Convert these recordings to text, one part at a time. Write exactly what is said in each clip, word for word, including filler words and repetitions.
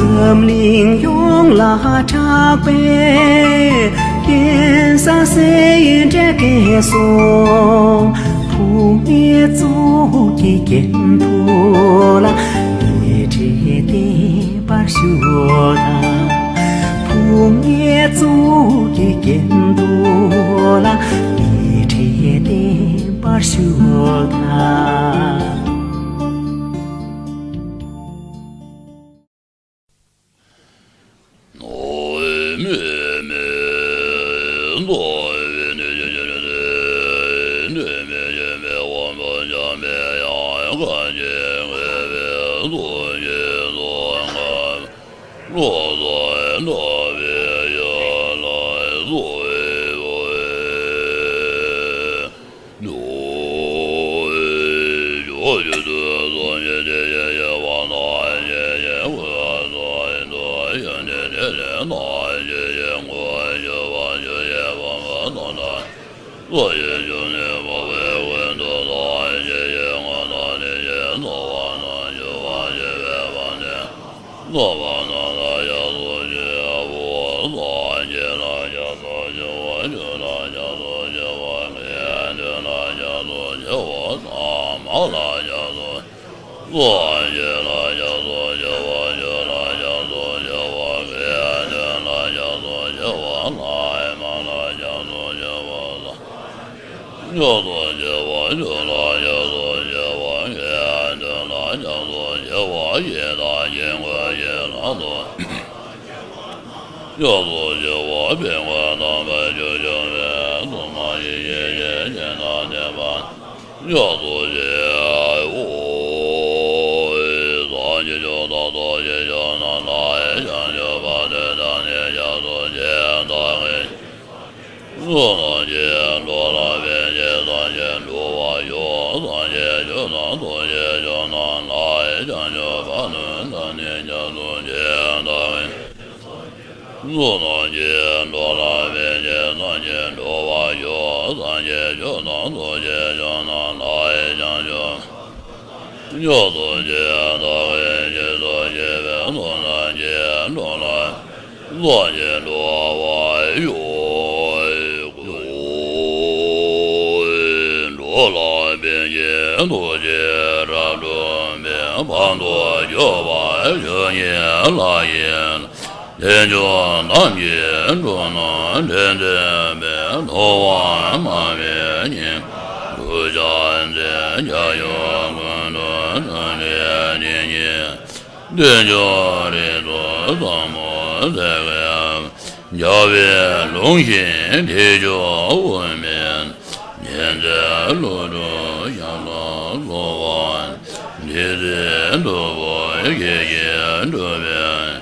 འཛམ་གླིང་ཡོངས་ལ་གྲགས་པའི་གདན་ས་སེ་འབྲས་དགེ་གསུམ། བུད་མེད་གཙུག་གི་རྒྱན་དུ་ལ། ཉི་ཁྲི་བརྟན་པར་བཞུགས་དང་། བུད་མེད་གཙུག་གི་རྒྱན་དུ་ལ། ཉི་ཁྲི་བརྟན་པར་བཞུགས་དང་། བདེ་མཆོག་རིགས་དྲུག་ཟབ་མོ་ལྷ་ཡི། རྒྱལ་བའི་ལུང་བཞི་བདེ་མཆོག་དབུ་མའི། མཁྱེན་བརྩེ་ཀླུ་སྒྲུབ་ཞབས་ལ་གསོལ་བ། འདི་ཚེ་སྟུག་པོ་ཁྱེད་ཀྱིས་སྒྲུབ་པའི།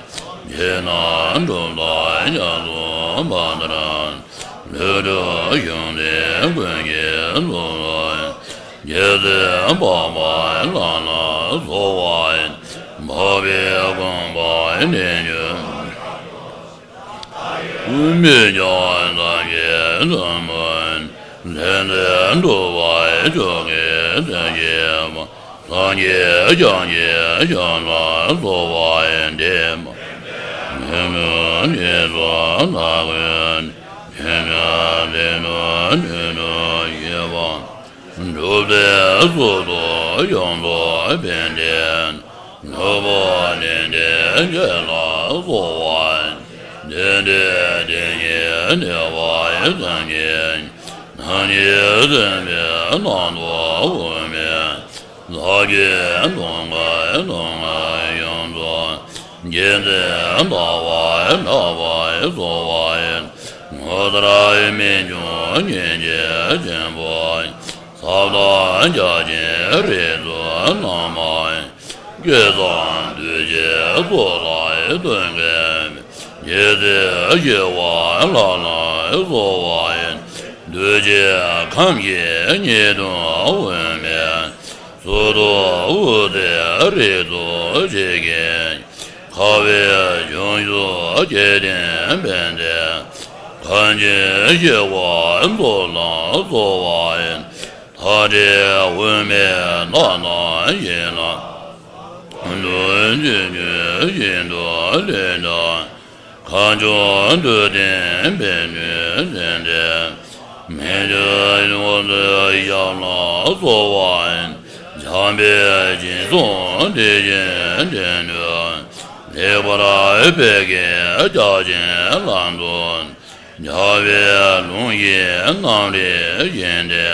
ཕྱི་ནང་གྲུབ་མཐའ་རྒྱ་མཚོ་ཕ་མཐར། ལྷུན་གྲུབ་གཞུང་འདི་ཀུན་གྱི་གཙུག་ལག་ཡིན། རྒྱལ་སྲས་འཕགས་པ་ལྷ་ལ་གསོལ་བ་ཡིན། འཕགས་པའི་དགོངས་པ་བདེན་བརྗོད། དབུ་མའི་ཕྱག་རྒྱ་ཆེན་པོ་ཡིན། ལྷུན་གྱིས་གྲུབ་པ་མཆོག་གི་སེམས་བསྐྱེད་པ། སངས་རྒྱས་ཕྱག་རྒྱའི་ཞབས་ལ་གསོལ་བ་ཡིན། འདས་མ་ཐོས་ཀྱི་རྗེས་སུ་བདག་ཀུན། ཕྱིན་དྲུག་དེ་ནས་ནུས་མཐུ་ཡོད་པ། སྒྲུབ་པའི་ཚུལ་དུ་ཡོངས་སུ་བསྟན་ཏེ། ནོར་བུ་ལྡན་འདས་ལ་གསོལ་བ་ཡིན། དེ་འདྲའི་དེ་ཉིད་གནས་པ་སངས་རྒྱས། ནམ་མཁའི་སེམས་དཔའི་ནང་དུ་དབུ་མའི། ལྷ་བརྒྱའི་གདུང་བས་གདུང་བས་ཡོངས་སུ། རྒྱལ་མཚན་ལྟ་བུ་ལྟ་བུར་གསོལ་བ་ཡིན། ངོ་མཚར་རྨད་བྱུང་སྙིང་རྗེ་ཆེན་པོ་ཡིན། ཟབ་དང་རྒྱ་ཆེན་རིགས་དྲུག་རྣམ་པ་ཡིན། བསྐལ་བཟང་གདུལ་བྱའི་ཚོགས་ལ་སྟོན་མཁན། རྒྱལ་སྲས་ཞི་བ་ལྷ་ལ་གསོལ་བ་ཡིན། གདུལ་བྱའི་ཁམས་ཀྱི་ཉེས་ལྟུང་དབུ་མའི། ཚུལ་དུ་དབུ་མཛད་རིགས་དྲུག་ཆེ་ཁེ། ཁ་བའི་འབྱུང་བཞུགས་སྐལ་ལྡན་དཔལ་ལྡན། ཁམས་ཀྱི་ཞི་བ་མཚོ་ལ་གསོལ་བ་ཡིན། མཐའ་བྲལ་དབུ་མའི་ལྷ་རྣམས་ཡིད་ལ། ལུས་ཀྱི་རྒྱུད་བཞིན་དུ་ལུས་དང་། ཁ་མཆུ་འདོད་ལྡན་ཕན་ཚུན་བརྩེ་འདྲེས། མི་མཐུན་ཕུང་པོའི་ཞབས་ལ་སོགས་པ། འཇམ་དཔལ་སྦྱིན་སོགས་དེ་བཞིན་དོན་དུ། ལེགས་པར་སྤེལ་གྱུར་རྒྱ་ཆེན་ལ་འདུད། རྒྱལ་བའི་ལུང་གིས་རྣམ་རིག་བཞིན་ཏེ།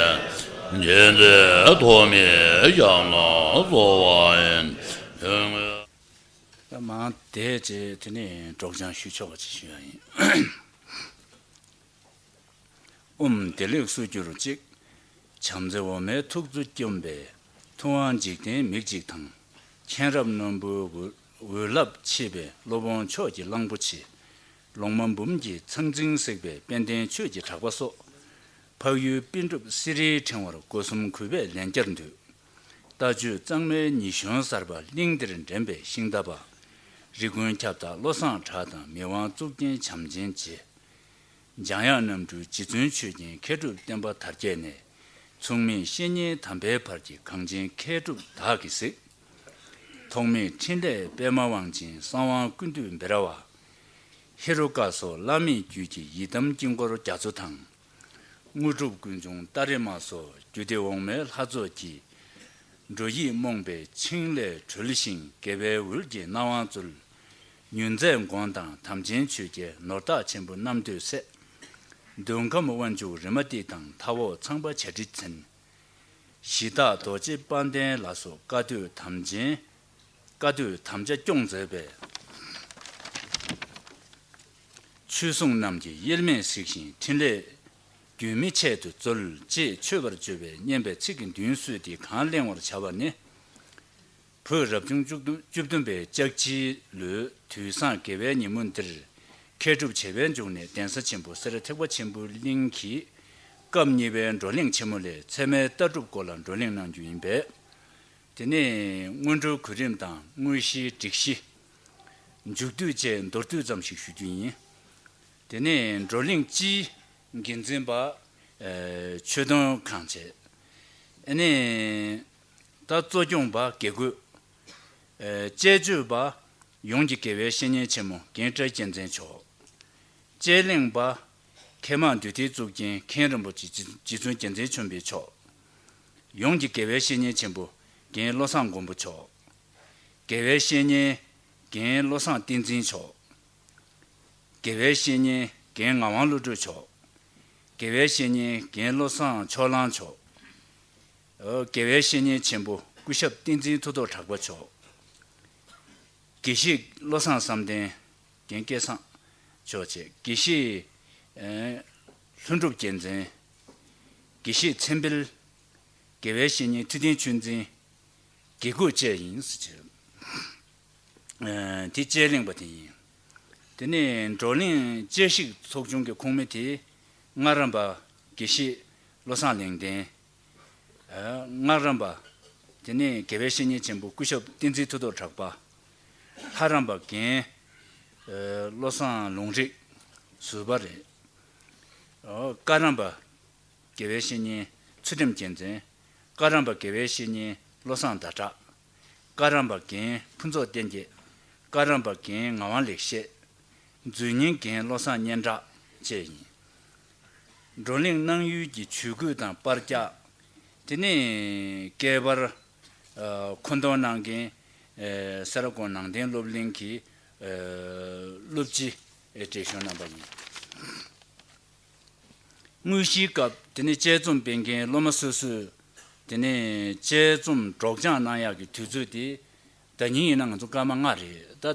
རྗེ་བཙུན་ཐོགས་མེད་ཞབས་ལ་སོགས་པ་ཡིན། དོན་དངོས། ད་མང་དེ་རྗེས་དེ་ནས་སྒྲོག་སྦྱང་ཞུ་ཆོག་པ་ཅིག་ཞུ་ཡ་ཡིན། ཨོཾ་བདེ་ལེགས་སུ་གྱུར་ཅིག། བྱམས་བརྩེ་འོ་མའི་ཐུགས་སུ་བསྐྱོམས་པའི། ཐུབ་དབང་འཇིག་རྟེན་མིག་གཅིག་དང་། མཁྱེན་རབ་རྣོན་པོའི་འོད་འོད་རླབས་མཆེད་པའི། སློབ་དཔོན་ཕྱོགས་ཀྱི་གླང་པོ་ཆེ། ལོང་མ་འབུམ་གྱི་ཚང་ཚིང་བསྲེགས་པའི། དཔལ་ལྡན་ཆོས་ཀྱི་གྲགས་པ་སོགས། འཕགས་ཡུལ་པཎ་གྲུབ་སེ་རའི་ཕྲེང་བར། སྒོ་གསུམ་གུས་པས་ལན་བརྒྱར་འདུད། ལྟ་སྤྱོད་གཙང་མའི་ཉི་གཞོན་གསར་པ། གླིང་འདིར་འདྲེན་པའི་ཤིང་རྟ་པ། རིགས་ཀུན་ཁྱབ་བདག་བློ་བཟང་གྲགས་དང་། མི་དབང་གཙུག་རྒྱན་བྱམས་ཆེན་རྗེ། འཇམ་དབྱངས་རྣམ་འཕྲུལ་རྗེ་བཙུན་ཆོས་རྒྱན། མཁས་གྲུབ་བསྟན་པ་དར་རྒྱས་ནས། མཚུངས་མེད་བཤེས་གཉེན་དམ་པའི་བར་གྱི། གངས་ཅན་མཁས་གྲུབ་དག་གིས་གཟིགས། ཐོགས་མེད་འཕྲིན་ལས་པདྨ་དབང་ཆེན། གསང་བ་ཀུན་འདུས་བེ་ར་བ། ཧེ་རུ་ཀ་སོགས་བླ་མེད་རྒྱུད་ཀྱི། ཡི་དམ་དཀྱིལ་འཁོར་རྒྱ་མཚོ་དང་། དངོས་གྲུབ་ཀུན་འབྱུང་ཏཱ་རེ་མ་སོགས། རྒྱུད་སྡེ་འོག་མའི་ལྷ་ཚོགས་ཀྱིས། འགྲོ་ཡི་རྨོངས་པའི་འཆིང་ལས་གྲོལ་ཞིང་། དགེ་བའི་འོད་ཀྱིས་སྣང་བ་སྩོལ། མྱུར་མཛད་མགོན་དང་དམ་ཅན་ཆོས་རྒྱལ། ནོར་བདག་ཆེན་པོ་རྣམ་ཐོས་སྲས། འདོད་ཁམས་དབང་ཕྱུག་རི་མ་ཏི་དང་། མཐའ་འོག་ཚངས་པ་བྱ་ཁྲི་མཚན། གཞི་བདག་རྡོ་རྗེ་དཔལ་ལྡན་ལ་སོགས། བཀའ་སྡོད་དམ་ཅན། བཀའ་སྡོད་དམ་བཅའ་སྐྱོང་མཛད་པའི། ཆོས་སྲུང་རྣམས་ཀྱིས་དབྱེར་མེད་གཟིགས་ཤིང་། འཕྲིན་ལས་རྒྱུན་མི་ཆད་དུ་སྩོལ། ཅེས་མཆོད་པར་བརྗོད་པའི་སྙན་པའི་ཚིག་གི་མདུན་བསུས་ཏེ་གང་གླེང་བར་བྱ་བ་ནི། བོད་རབ་བྱུང་བཅུ་བདུན་པའི་ལྕགས་བྱིའི་ལོའི་དུས་བཟང་དགེ་བའི་ཉིན་མོ་འདིར། མཁས་གྲུབ་བྱེ་བའི་འབྱུང་གནས་གདན་ས་ཆེན་པོ་སེ་ར་ཐེག་པ་ཆེན་པོའི་གླིང་གི་སྐབས་གཉིས་པའི་བགྲོ་གླེང་ཆེན་མོ་ལས་ཚད་མའི་ལྟ་གྲུབ་སྐོར་ལ་བགྲོ་གླེང་གནང་རྒྱུ་ཡིན་པས། དེ་ནས་སྔོན་འགྲོའི་གོ་རིམ་དང་དངོས་གཞིའི་སྒྲིག་གཞི། མཇུག་བསྡུ་བཅས་མདོར་བསྡུས་ཙམ་ཞིག་ཞུ་རྒྱུ་ཡིན། དེ་ནས་བགྲོ་གླེང་སྤྱིའི་འགན་འཛིན་པ། ཨེ། ཆོས་དོན་ཁང་བཅས། ཨ་ནི། ད་གཙོ་སྐྱོང་པ་དགེ་བསྐོས། ཨེ། དཔྱད་བརྗོད་པ། ཡོངས་ཀྱི་དགེ་བའི་བཤེས་གཉེན་ཆེན་མོ་རྒན་བཀྲ་རྒྱལ་མཚན་མཆོག་དཔྱད་གླེང་པ། མཁས་མང་འདུས་སྡེའི་གཙུག་རྒྱན་མཁན་རིན་པོ་ཆེ་རྗེ་རྗེ་བཙུན་རྒྱལ་མཚན་ཆོས་འཕེལ་མཆོག་ཡོངས་ཀྱི་དགེ་བའི་བཤེས་གཉེན་ཆེན་པོ་རྒན་བློ་བཟང་མགོན་པོ་མཆོག་དགེ་བའི་བཤེས་གཉེན་རྒན་བློ་བཟང་བསྟན་འཛིན་མཆོག་དགེ་བའི་བཤེས་གཉེན་རྒན་ངག་དབང་བློ་གྲོས་མཆོག་དགེ་བའི་བཤེས་གཉེན་རྒན་བློ་བཟང་ཕྱོགས་གླང་མཆོག་ཨོ། དགེ་བའི་བཤེས་གཉེན་ཆེན་པོ་སྐུ་ཞབས་བསྟན་འཛིན་མཐུ་སྟོབས་གྲགས་པ་མཆོག་དགེ་བཤེས་བློ་བཟང་བསམ་གཏན། རྒན་སྐལ་བཟང་མཆོག་བཅས། དགེ་བཤེས། ཨེ། ལྷུན་གྲུབ་རྒྱལ་མཚན། དགེ་བཤེས་ཚེ་འཕེལ། དགེ་བའི་བཤེས་གཉེན་ཐུབ་བསྟན་ཆོས་འཛིན། དགེ་བསྐོས་བཅས་ཡིན་ཟེར་བྱས། ཨེ། དེ་དཔྱད་གླེང་པ་དེ་ཡིན། དེ་ནས་བགྲོ་གླེང་དཔྱད་ཞིབ་ཚོགས་ཆུང་གི་ཁོངས་མི་དེ། སྔགས་རམས་པ་དགེ་བཤེས་བློ་བཟང་ལེགས་ལྡན། ཨ། སྔགས་རམས་པ། དེ་ནས་དགེ་བའི་བཤེས་གཉེན་ཆེན་པོ་སྐུ་ཞབས་བསྟན་འཛིན་མཐུ་སྟོབས་གྲགས་པ། ལྷ་རམས་པ་རྒན། ཨ། བློ་བཟང་ལུང་རིགས་ཟུར་པ་རེད། ཨོ། བཀའ་རམས་པ་དགེ་བའི་བཤེས་གཉེན་ཚུལ་ཁྲིམས་རྒྱལ་མཚན། བཀའ་རམས་པ་དགེ་བའི་བཤེས་གཉེན་བློ་བཟང་ཟླ་གྲགས། བཀའ་རམས་པ་རྒན་ཕུན་ཚོགས་བསྟན་རྒྱས། བཀའ་རམས་པ་རྒན་ངག་དབང་ལེགས་བཤད། མཛོད་སྙིང་རྒན་བློ་བཟང་སྙན་གྲགས་བཅས་ཡིན། བགྲོ་གླེང་གནང་ཡུལ་གྱི་ཇུས་འགོད་དང་པར་རྒྱག་དེ་ནས་སྐལ་པར། ཨ། མཁོ་འདོན་གནང་མཁན། ཨ། སེ་ར་ཀོང་ནང་བསྟན་སློབ་གླིང་གི། ཨ། སློབ་སྤྱི། ཨ། བགྲེས་གཞོན་རྣམ་པ་ཡིན། དངོས་གཞིའི་སྐབས་དེ་ནས་དཔྱད་རྩོམ་སྤེལ་མཁན་སློབ་མ་སོ་སོས་དེ་ནས་དཔྱད་རྩོམ་སྒྲོག་སྦྱང་གནང་ཡག་གི་དུས་ཚོད་དེ། ཟླ་ཉིན་ཡིན་ན་ང་ཚོ་སྐར་མ་ལྔ་རེད། ད་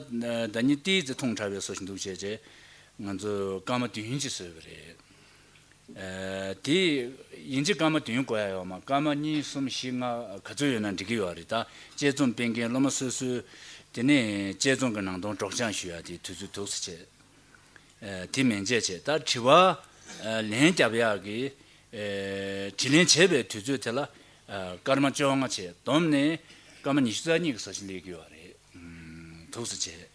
ཟླ་ཉིན་ཏིས་ཙི་ཐུང་དྲགས་པའི་བཟོ་ཞིག་འདུག་བྱས་རྗེས་ང་ཚོས་སྐར་མ་བདུན་ཅིག་བཟོས་པ་རེད། ཨ། དེ་ཡིན་གཅིག་སྐར་མ་བདུན་དགོས་ཡ་ཡོད་མ། སྐར་མ་གཉིས་གསུམ་བཞི་ལྔ་ག་ཚོད་ཡོད་ན་འགྲིག་གི་ཡོད་རེད། ད་དཔྱད་རྩོམ་སྤེལ་མཁན་སློབ་མ་སོ་སོས་དེ་ནས་དཔྱད་རྩོམ་གྱི་ནང་དོན་སྒྲོག་སྦྱང་ཞུ་ཡ་དེ་དུས་ཚོད་འདུག་ཟེར་བྱས། ཨ། དེ་མན་ཆད་བྱས། ད་དྲི་བ། ཨ། ལན་རྒྱབ་ཡག་གི། ཨ། དྲིས་ལན་བྱས་པའི་དུས་ཚོད་དེ་ལ། ཨ། སྐར་མ་བཅོ་ལྔ་བྱས། བསྡོམས་ནས་སྐར་མ་ཉི་ཤུ་རྩ་གཉིས་ཀྱི་བཟོ་ཞིག་སླེབས་ཀྱི་ཡོད་རེད། ཨུམ། འདུག་སེ་བྱས།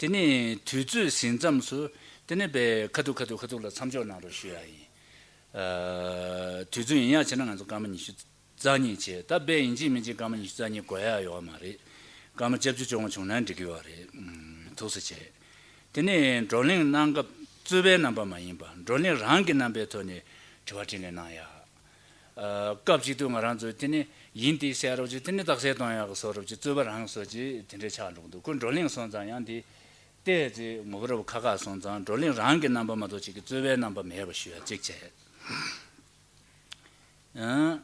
དེ་ནས་དུས་ཚོད་ཟིན་མཚམས་སུ་དེ་ནས་དཔེ་ཁ་ཐུག་ཁ་ཐུག་ཁ་ཐུག་ལ་མཚམས་འཇོག་གནང་རོགས་ཞུ་ཡ་ཡིན། ཨ། དུས་ཚོད་ཡིན་ཡག་བྱས་ན་ང་ཚོ་སྐར་མ་ཉི་ཤུ་རྩ་གཉིས་བྱས། ད་དཔེ་ཡིན་གཅིག་མིན་གཅིག་སྐར་མ་ཉི་ཤུ་རྩ་གཉིས་དགོས་ཡག་ཡོད་མ་རེད། སྐར་མ་བཅུ་བཅུ་བྱུང་བ་བྱུང་ན་འགྲིག་གི་ཡོད་རེད། ཐུགས་སུ་ཆེ། དེ་ནས་བགྲོ་གླེང་གནང་སྐབས་རྩོད་པའི་རྣམ་པ་མ་ཡིན་པ་བགྲོ་གླེང་རང་གི་རྣམ་པའི་ཐོག་ནས་དྲི་བ་དྲིས་ལན་གནང་ཡ། སྐབས་གཅིག་ཏུ་ང་རང་ཚོས་དེ་ནི་ཡིན་དེ་གསལ་རོགས་ཀྱི་དེ་ནི་རྟགས་གསལ་གཏོང་ཡག་གི་བཟོ་རོགས་ཀྱི་རྩོད་པ་རང་བཟོ་ཀྱི་དེ་འདྲའི་ཆགས་འགྲོ་གི་འདུག་ཁོ་བགྲོ་གླེང་སོང་ཙང་ཡང་དེ་བལྟས་ཚེ་ངོ་བོ་རབ་ཁ་ཁ་སོང་ཙང་བགྲོ་གླེང་རང་གི་རྣམ་པ་མ་གཏོགས་ཅིག་གི་རྩོད་པའི་རྣམ་པ་མེད་པ་ཞུ་ཡ་གཅིག་བྱས།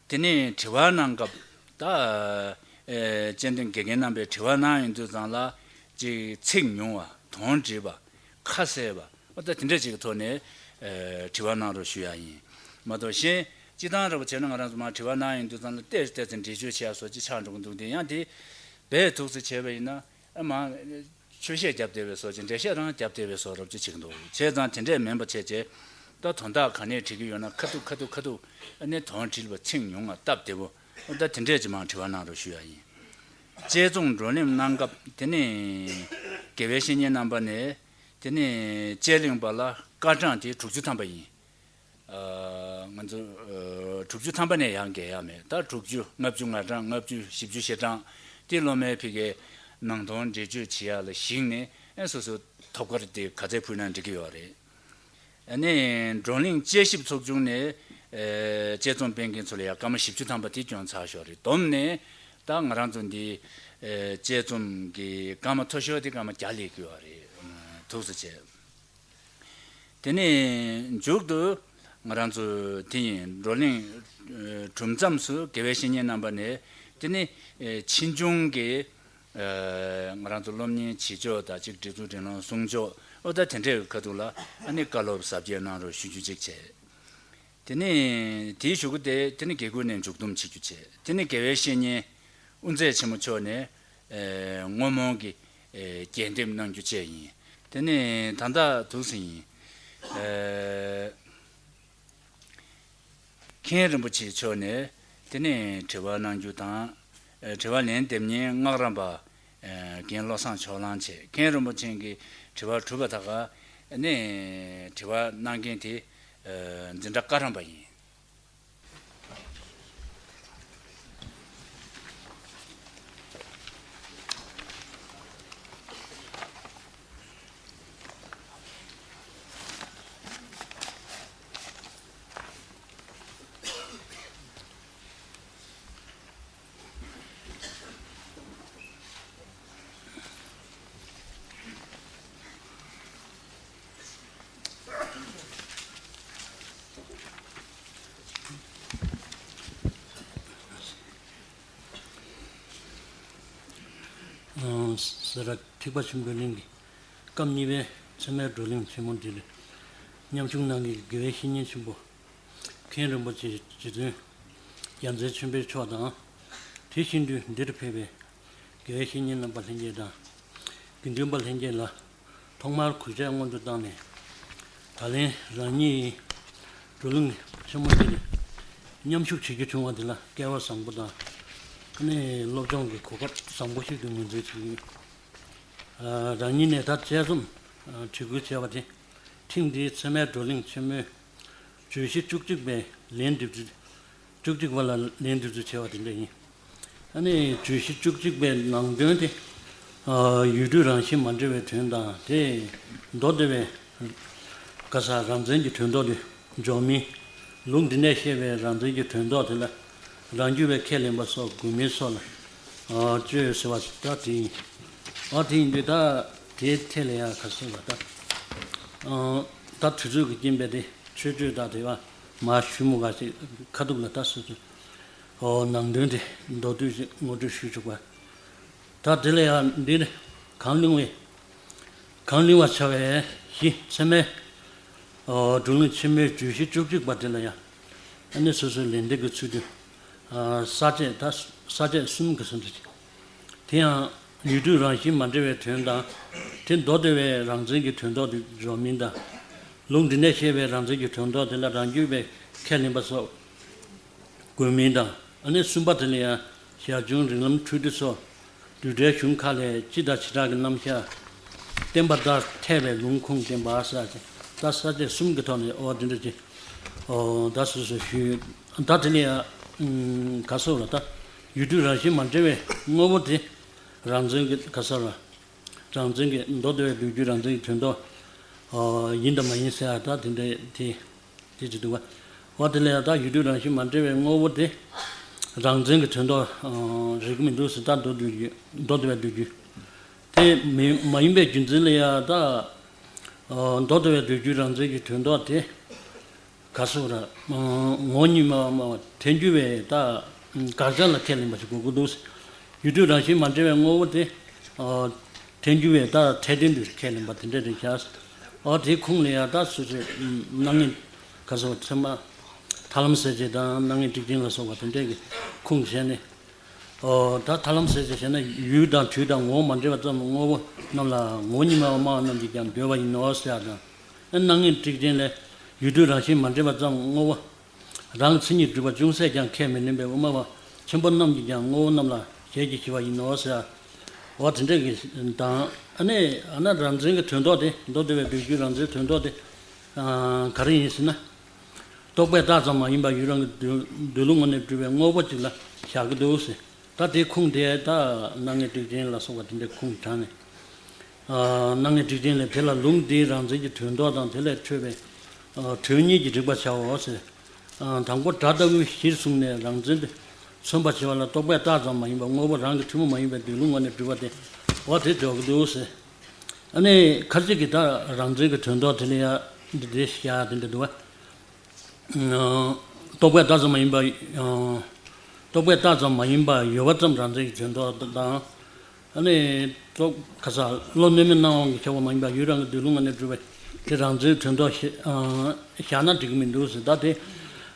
དེ་ནས་དྲི་བ་གནང་སྐབས་ད་སྤྱི་འཐུས་དགེ་རྒན་རྣམ་པས་དྲི་བ་གནང་ཡོང་དུས་ཙང་ལ་ཅིག་ཚིག་ཉུང་བ་དོན་འགྲིག་པ་ཁ་གསལ་བ་ད་དེ་འདྲ་ཅིག་གི་ཐོག་ནས་དྲི་བ་གནང་རོགས་ཞུ་ཡ་ཡིན། མ་གཏོགས་གཞན་སྤྱི་བཏང་ར་བ་བྱས་ན་ང་རང་ཚོ་མར་དྲི་བ་གནང་ཡོང་དུས་ཙང་ལ་བལྟས་བལྟས་ཚེ་འགྲེལ་བརྗོད་བྱེད་ཡ་སོགས་ཅིག་ཆགས་འགྲོ་གི་འདུག་དེ་ཡང་དེ་རྦད་ཐུགས་སུ་བྱས་པ་ཡིན་ན་ཨ་མ། ཆོས་བཤད་རྒྱབ་བསྡད་པའི་བཟོ་ཅིག་འགྲེལ་བཤད་རང་རྒྱབ་བསྡད་པའི་བཟོ་རབ་ཅིག་བྱེད་ཀྱི་འདུག་བྱས་ཙང་དེ་འདྲས་མིན་པ་བྱས་རྗེས་ད་དོན་དག་ག་ནས་དྲི་གི་ཡོད་ན་ཁ་ཐུག་ཁ་ཐུག་ཁ་ཐུག་ཨ་ནི་དོན་དྲིལ་བ་ཚིག་ཉུང་ང་སྟབས་བདེ་པོ་ཨ་ད་དེ་འདྲས་ཅིག་མང་དྲི་བ་གནང་རོགས་ཞུ་ཡ་ཡིན། དཔྱད་རྩོམ་བགྲོ་གླེང་གནང་སྐབས་དེ་ནས་དགེ་བའི་བཤེས་གཉེན་རྣམ་པ་ནས་དེ་ནས་དཔྱད་གླེང་པ་ལ་སྐར་གྲངས་དེ་དྲུག་ཅུ་ཐམ་པ་ཡིན། ང་ཚོ་དྲུག་ཅུ་ཐམ་པ་ནས་ཡང་བརྒལ་ཡག་མེད། ད་དྲུག་ཅུ་ལྔ་བཅུ་ང་གྲངས་ལྔ་བཅུ་བཞི་བཅུ་ཞེ་གྲངས་དེ་སློབ་མའི་ཕི་གའི་ནང་དོན་འགྲེལ་བརྗོད་བྱེད་ཡག་ལ་གཞིགས་ནས་ཨེ་སོ་སོའི་ཐོབ་སྐར་དེ་ག་ཚད་ཕུལ་ན་འགྲིག་གི་ཡོད་རེད། ཨ་ནི་བགྲོ་གླེང་དཔྱད་ཞིབ་ཚོགས་ཆུང་ནས་དཔྱད་རྩོམ་སྤེལ་མཁན་ཚོ་ལ་ཡང་སྐར་མ་བཞི་བཅུ་ཐམ་པ་དེ་བསྐྱོན་ཚར་ཞོར་རེད། བསྡོམས་ནས་ད་ང་རང་ཚོ་འདི་དཔྱད་རྩོམ་གྱི་སྐར་མ་མཐོ་ཤོས་དེ་སྐར་མ་བརྒྱ་སླེབས་ཀྱི་ཡོད་རེད། ཐུགས་སུ་ཆེ། དེ་ནས་མཇུག་ཏུ་ང་རང་ཚོ་དེ་ཡིན་བགྲོ་གླེང་གྲུབ་མཚམས་སུ་དགེ་བའི་བཤེས་གཉེན་རྣམ་པ་ནས་དེ་ནི་ཕྱིས་འབྱུང་གི་ང་རང་ཚོ་སློབ་གཉེར་བྱེད་ཕྱོགས་དང་གཅིག་སྒྲིག་འཛུགས་སྒྲིག་ལམ་སྲུང་ཕྱོགས་ཨོ་ད་དེ་འདྲའི་ཁ་ཐུག་ལ་ཨ་ནི་བཀའ་སློབ་ཟབ་རྒྱས་གནང་རོགས་ཞུ་རྒྱུ་གཅིག་བྱས། དེ་ནས་དེའི་གཞུག་གུ་དེ་དེ་ནི་དགེ་སྐོས་ནས་མཇུག་བསྡོམས་བྱེད་རྒྱུ་བྱས། དེ་ནི་དགེ་བའི་བཤེས་གཉེན་དབུ་མཛད་ཆེན་མོ་མཆོག་ནས་ཨེ་བསྔོ་སྨོན་གྱི་ཨེ་རྒྱས་འདེབས་གནང་རྒྱུ་བཅས་ཡིན། དེ་ནས་ད་ལྟ་འདུག་སེ་ཡིན། ཨེ་མཁན་རིན་པོ་ཆེ་མཆོག་ནས་དེ་ནས་དྲི་བ་གནང་རྒྱུ་དང་། ཨེ་དྲི་བ་ལན་འདེབས་མཁན་སྔགས་རམས་པ་ཨེ་རྒན་བློ་བཟང་ཕྱོགས་གླང་བཅས་མཁན་རིན་པོ་ཆེ་གིས་དྲི་བ་གྲུབ་པ་དག་ག་ནས་དྲི་བ་གནང་མཁན་དེ་ཨེ་འཛིན་གྲྭ་བཀའ་རམས་པ་ཡིན། སེ་ར་ཐེག་པ་ཆེན་པོའི་གླིང་གི་སྐབས་གཉིས་པའི་ཚད་མའི་བགྲོ་གླེང་ཆེན་མོ་འདི་ལ་མཉམ་ཞུགས་གནང་མཁན་གྱི་དགེ་བའི་བཤེས་གཉེན་ཆེན་པོ་མཁན་རིན་པོ་ཆེ་རྗེ་བཙུན་རྒྱལ་མཚན་ཆེན་པོ་མཆོག་དང་། དེ་བཞིན་དུ་འདིར་ཕེབས་པའི་དགེ་བའི་བཤེས་གཉེན་རྣམ་པ་ལྷན་རྒྱས་དང་། དགེ་འདུན་པ་ལྷན་རྒྱས་ལ་ཐོག་མར་གུས་ཕྱག་སྔོན་དུ་བཏང་ནས། ད་ལན་རང་ཉིད་བགྲོ་གླེང་ཆེན་མོ་འདི་ལ་མཉམ་ཞུགས་བྱེད་རྒྱུ་བྱུང་བ་འདི་ལ་སྐལ་བ་བཟང་པོ་དང་། ཨ་ནི་སློབ་སྦྱོང་གི་གོ་སྐབས་བཟང་པོ་ཞིག་ཏུ་ངོས་འཛིན་བྱེད་ཀྱི་ཡོད། རང་ཉིད་ནས་ད་དཔྱད་རྩོམ་བྲིས་འགོད་བྱས་པ་དེ་ཐེངས་འདིའི་ཚད་མའི་བགྲོ་གླེང་ཆེན་མོའི་བརྗོད་གཞི་བཅུ་གཅིག་པའི་ལན་འདེབས་ཚུལ། བཅུ་གཅིག་པ་ལ་ལན་འདེབས་ཚུལ་བྱས་པ་དེ་འདྲ་ཡིན། ཨ་ནི་བརྗོད་གཞི་བཅུ་གཅིག་པའི་ནང་དོན་དེ། ཡུལ་དུས་རང་བཞིན་མ་འདྲ་བའི་དོན་དང་དེ་མདོ་སྡེ་པའི་ག་ས་རང་མཚན་གྱི་དོན་ལྡོག་དེ་འཇོག་མིན། ལུགས་འདི་ནས་བཤད་པའི་རང་མཚན་གྱི་དོན་ལྡོག་དེ་ལ་རང་རྒྱུད་པས་ཁས་ལེན་པ་སོགས་དགོས་མིན་སོགས་ལ་བཅོས་ཟེར་བ་ཞིག་ད་དེ་ཡིན། ཨ་དེ་ཡིན་དུས་ད་དེའི་ཐད་ལ་ཡང་ག་ཟེར་བ་ད། ད་དུས་ཚོད་ཀྱི་རྐྱེན་པས་དེ་ཆོས་སྤྱོད་དག་དེ་བ་མ་ཞུ་མོ་ག་ཞིག་ཁ་ཐུག་ལ་ད་སོ་སོ། ཨོ་ནང་དོན་དེ་མདོར་བསྡུས་ཤིག་ངོ་སྤྲོད་ཞུས་ཆོག་པ། ད་དེ་ལ་ཡང་འདིར་གང་གླེང་བའི་གང་གླེང་བར་བྱ་བའི་གཞི་ཚད་མའི་ཨོ་བགྲོ་གླེང་ཆེན་མོའི་བརྗོད་གཞི་བཅུ་གཅིག་པ་དེ་ལ་ཡང་ཨ་ནི་སོ་སོའི་ལན་འདེབས་ཀྱི་ཚུལ་དུ་ས་བཅད་ད་ས་བཅད་གསུམ་གྱི་ཟིན་བྲིས་ཅིག་དེ་ཡང་ཡུལ་དུས་རང་བཞིན་མ་འདྲ་བའི་དོན་དང་། དེ་མདོ་སྡེ་པའི་རང་མཚན་གྱི་དོན་ལྡོག་དེ་འཇོག་མིན་དང་། ལུགས་འདི་ནས་བཤད་པའི་རང་མཚན་གྱི་དོན་ལྡོག་དེ་ལ་རང་རྒྱུད་པས་ཁས་ལེན་པ་སོགས་དགོས་མིན་དང་། ཨ་ནི་གསུམ་པ་དེ་ལ་ཡང་ཞར་བྱུང་རིགས་ལམ་འཁྲུལ་སྡུད་སོགས་རྒྱུ་འབྲས་གཞུང་ཁག་ལས་སྤྱི་དང་བྱེ་བྲག་གི་རྣམ་གཞག་བསྟན་པ་ལྟར་ཐལ་བའི་ལུང་ཁུངས་བསྟན་པ་ཟེར་ཅིང་ད་ས་བཅད་གསུམ་གྱི་ཐོག་ནས་ཨོ་དེ་འདྲ་ཅིག་ཨོ་ད་སོ་སོ་ཞུས་ཡོད། ད་དེ་ལ་ཡང་ག་སོགས་ལ་ད་ཡུལ་དུས་རང་བཞིན་མ་འདྲ་བའི་དངོས་པོ་དེ། རང་བཙན་གྱི་ག་ས་ར། རང་བཙན་གྱི་མདོ་སྡེ་པའི་འདོད་རྒྱུ་རང་བཙན་གྱི་དོན་རྟོགས། ཨ། ཡིན་དང་མ་ཡིན་ཟེར་ཡ་ད་དེ་འདྲ་དེ་དེ་ཅི་འདུག་བ། འོ་དེ་ལ་ཡ་ད་ཡུལ་དུས་རང་བཞིན་མ་འབྲེལ་བའི་དངོས་པོ་དེ་རང་བཙན་གྱི་དོན་རྟོགས། ཨ། རིག་གི་མི་འདུག་ཟེར། ད་མདོ་འདོད་རྒྱུ་མདོ་སྡེ་པའི་འདོད་རྒྱུ་དེ་མི་མ་ཡིན་པའི་རྒྱུ་མཚན་ལ་ཡ་ད། ཨ། མདོ་སྡེ་པའི་འདོད་རྒྱུ་རང་བཙན་གྱི་དོན་རྟོགས་དེ། ག་སོགས་ར། ངོ་བོ་ཉིད་མ་མ་ཐལ་འགྱུར་བའི་ད་དགག་བྱ་ལ་ཁས་ལེན་པ་ཞིག་དགོས་ཀྱི་འདུག། ཡུལ་དུས་རང་བཞིན་མ་འབྲེལ་བའི་དངོས་པོ་དེ། ཨ། ཐལ་འགྱུར་བའི་ད་འཕྲལ་དོན་དུ་ཁས་ལེན་པ་དེ་འདྲ་རེད་ཤག། ཨོ་དེའི་ཁུངས་ལ་ཡ་ད་སོ་སོའི་སྣང་བརྙན་ག་སོགས་ཚད་མ་ཐར་ལམ་གསལ་བྱེད་དང་སྣང་བརྙན་ཊིག་ཅན་ལ་སོགས་པ་དེ་འདྲ་གི་ཁུངས་བྱས་ནས། ཨོ་ད་ཐར་ལམ་གསལ་བྱེད་བྱས་ན་ཡུལ་དང་དུས་དང་ངོ་བོ་མ་འབྲེལ་བ་ཙམ་དངོས་པོ་རྣམས་ལ་ངོ་བོ་ཉིད་མ་སྨྲ་བ་རྣམས་ཀྱིས་ཀྱང་འདོད་པ་ཡིན་ནོ་ཟེར་ཡ་དང་། སྣང་བརྙན་ཊིག་ཅན་ལས་ཡུལ་དུས་རང་བཞིན་མ་འབྲེལ་བ་ཙམ་དངོས་པོ། རང་གི་མཚན་ཉིད་གྲུབ་པ་ཅུང་ཟད་ཀྱང་ཁས་མི་ལེན་པའི་དབུ་མ་པ་ཆེན་པོ་རྣམས་ཀྱིས་ཀྱང་དངོས་པོ་རྣམས་ལ་ཞལ་གྱིས་བཞེས་པ་ཡིན་ནོ་ཟེར། འོ་དེ་འདྲ་གི་དང་། ཨ་ནི་ཨ་ན་རང་བཙན་གྱི་དོན་རྟོགས་དེ། མདོ་སྡེ་པའི་འདོད་རྒྱུ་རང་བཙན་དོན་རྟོགས་དེ། ཨ། ག་རེ་ཡིན་ཟེར་ན། རྟོག་པས་བཏགས་ཙམ་མ་ཡིན་པར་ཡུལ་རང་གི་འདོད་འདོད་ལུགས་ངོས་ནས་གྲུབ་པའི་དངོས་པོ་གཅིག་ལ་བཞག་གི་འདུག་ཟེར། ད་དེའི་ཁུངས་དེ་ད་སྣང་བརྙན་ཊིག་ཅན་ལ་སོགས་པ་དེ་འདྲའི་ཁུངས་དྲངས་ནས། ཨ། སྣང་བརྙན་ཊིག་ཅན་ལས་དེ་ལ་ལུང་འདིའི་རང་བཙན་གྱི་དོན་རྟོགས་དང་། དེ་ལས་འཕྲོས་པའི། ཨ། དོན་གཉིས་ཀྱིས་འགྲིག་པར་བྱའོ་ཟེར། ཨ། དང་པོ་སྒྲ་ལྟ་བུའི་གཞིར་བཟུང་ནས་རང་བཙན་དུ་མཚོན་པར་བྱ་བ་ལ་རྟོག་པས་བཏགས་ཙམ་མ་ཡིན་པར་དངོས་པོ་རང་གི་ཐུན་མོང་མ་ཡིན་པའི་འདོད་ལུགས་ངོས་ནས་གྲུབ་པ་དེ། འོ་དེ་འཇོག་གི་འདུག་ཟེར། ཨ་ནི་ཁ་ཅིག་གིས་ད་རང་བཙན་གྱི་དོན་རྟོགས་དེ་ལ་ཡ་འདི་འདྲ་བཤད་དེ་འདྲ་འདུག་བ། རྟོག་པས་བཏགས་ཙམ་མ་ཡིན་པ། རྟོག་པས་བཏགས་ཙམ་མ་ཡིན་པ་ཡོད་པ་ཙམ་རང་བཙན་གྱི་དོན་རྟོགས་དང་། ཨ་ནི་རྟོག་ག་ས་བློ་གནས་མེད་སྣང་བ་གི་ཁྱབ་པ་མ་ཡིན་པ་ཡུལ་རང་གི་འདོད་ལུགས་ངོས་ནས་གྲུབ་པ་དེ་རང་བཙན་དོན་རྟོགས་བཞག་ན་འགྲིག་གི་མི་འདུག་ཟེར། ད་དེ་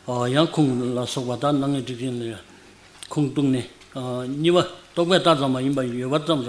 ཡང་ཁུངས་ལ་སོགས་པ་ད་སྣང་བརྙན་ཊིག་ཅན་ལ་ཁུངས་གཏུགས་ནས། གཉིས་པ་རྟོག་པས་བཏགས་ཙམ་མ་ཡིན་པ་ཡོད་པ་ཙམ་རང་